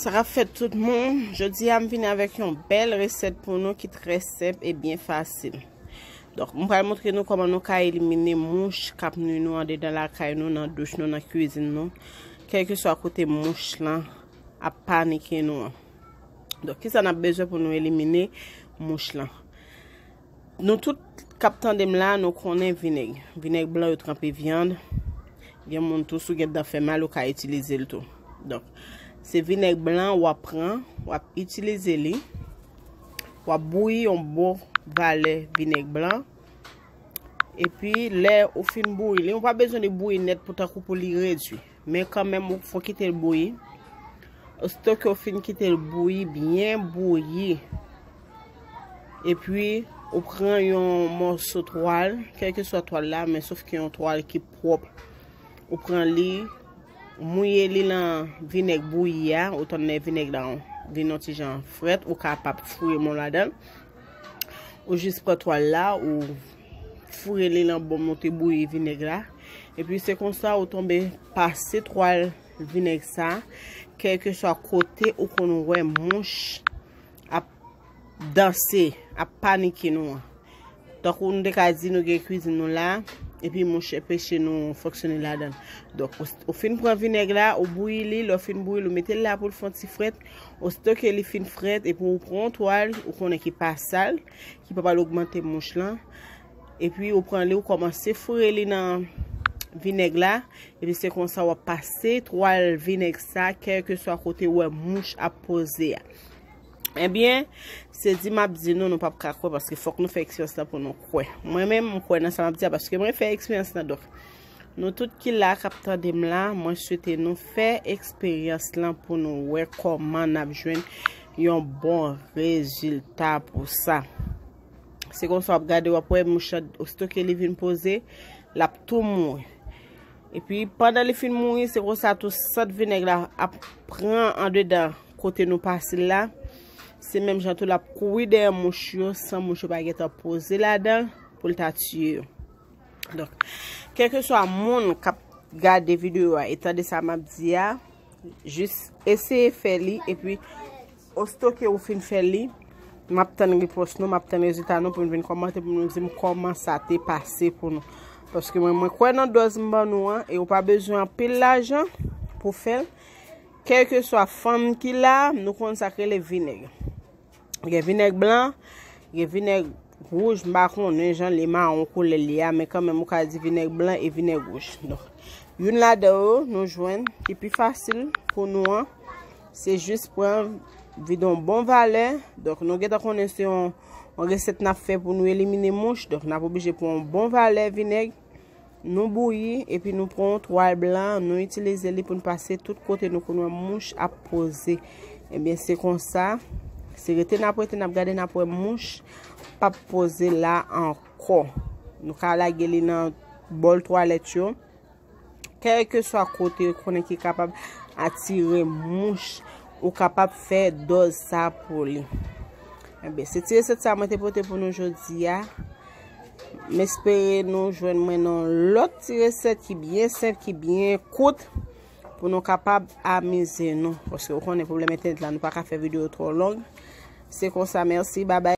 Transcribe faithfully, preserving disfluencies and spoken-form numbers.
Sa k ap fèt tout moun, jodi a m vini avèk yon bèl resèt pou nou ki trè senp e byen fasil. Donk, m pral montre nou kòman nou ka elimine mouch k ap nwi nou andedan lakay nou, nan douch nou, nan kwizin nou, kèlkeswa kote mouch lan ap panike nou an. Donk, kisa n ap bezwen pou nou elimine mouch lan? Nou tout k ap tande m la, nou konnen vinèg. Vinèg blan yo tranpe vyann. Gen moun tou, si w gen dan fè mal, ou ka itilize l tou. Donk, se vinèg blan w ap pran, w ap itilize li. W ap bouyi yon bon valè vinèg blan. Epi, lè ou fin bouyi li, ou pa bezwen li bouyi nèt pou tankou pou li redui. Men kanmenm, ou fò kite l bouyi. Osito ke w fin kite l bouyi, byen bouyi. Epi, ou pran yon mòso twal, kèlkeswa twal la, men sof ke yon twal ki pwòp. Ou pran li, ou mouye li nan vinèg bouyi a, ou tann lè vinèg la vin yon ti jan frèt, ou kapab foure men w ladan l. Ou jis pran twal la, ou foure li nan bòl ou te bouyi vinèg la. Epi se konsa ou tonbe pase twal vinèg sa, kèlkeswa kote ou konn wè mouch ap danse, ap panike nou an. Tankou nou te ka di nou gen kwizin nou la, epi mouch anpeche nou fonksyone ladan l. Donk, ou, ou fin pran vinèg la, ou bouyi li, lè w fin bouyi l, ou mete l la pou l fè yon ti frèt. Osito ke li fin frèt, epi ou pran yon twal, ou konnen ki pa sal, ki pa pral ogmante mouch lan. Epi ou pran li, ou kòmanse foure li nan vinèg la. Epi se konsa w ap pase twal vinèg sa, kèlkeswa kote w wè mouch ap poze a. Ebyen, se di m ap di nou, nou p ap ka kwè, paske fòk nou fè eksperyans lan pou nou kwè. Mwen menm, m kwè nan sa m ap di a, paske mwen fè eksperyans lan, donk. Nou tout ki la, k ap tande m la, mwen swete nou fè eksperyans lan pou nou wè kòman n ap jwenn yon bon rezilta pou sa. Se konsa w ap gade, w ap wè mouch lan, osito ke li vin poze, l ap tou mouri. Epi, pandan li fin mouri, se konsa tou sant vinèg la ap pran andedan kote nou pase l la. Se menm jan tou l ap kouri dèyè mouch yo, san mouch yo pa gentan poze ladan l pou l ta tiye yo. Donk, kèlkeswa moun k ap gade videyo a e tande sa m ap di a, jis eseye fè li, epi osito ke ou fin fè li, m ap tann repons nou, m ap tann rezilta nou pou nou vin kòmante, pou nou di m kòman sa te pase pou nou. Paske mwen, mwen kwè nan dòz m ban nou an, e ou pa bezwen anpil lajan pou fè l. Kèlkeswa fanm ki la, nou konn sa k rele vinèg. Gen vinèg blan, gen vinèg wouj, m pa konnen jan li mawon koulè li a, men kanmenm ou ka di vinèg blan e vinèg wouj. Donk, youn ladan yo, nou jwenn ki pi fasil pou nou an, se jis pran vide yon bon valè. Donk, nou gentan konnen se yon, yon resèt n ap fè pou nou elimine mouch. Donk, n ap oblije pran yon bon valè vinèg. Nou bouyi, epi nou pran yon twal blan, nou itilize li pou n pase tout kote nou konn wè mouch ap poze. Ebyen, se konsa, se rete n ap rete, n ap gade, n ap wè mouch p ap poze la ankò. Nou ka lage li nan bòl twalèt yo. Kèlkeswa kote ou konnen ki kapab atire mouch, ou kapab fè dòz sa pou li. Ebyen, se ti resèt sa mwen te pote pou nou jodi a. M espere nou jwenn mwen nan lòt ti resèt ki byen senp, ki byen kout, pou nou kapab amize nou. Paske ou konnen pwoblèm entènèt la, nou pa ka fè videyo twò long. Se konsa, mèsi, babay.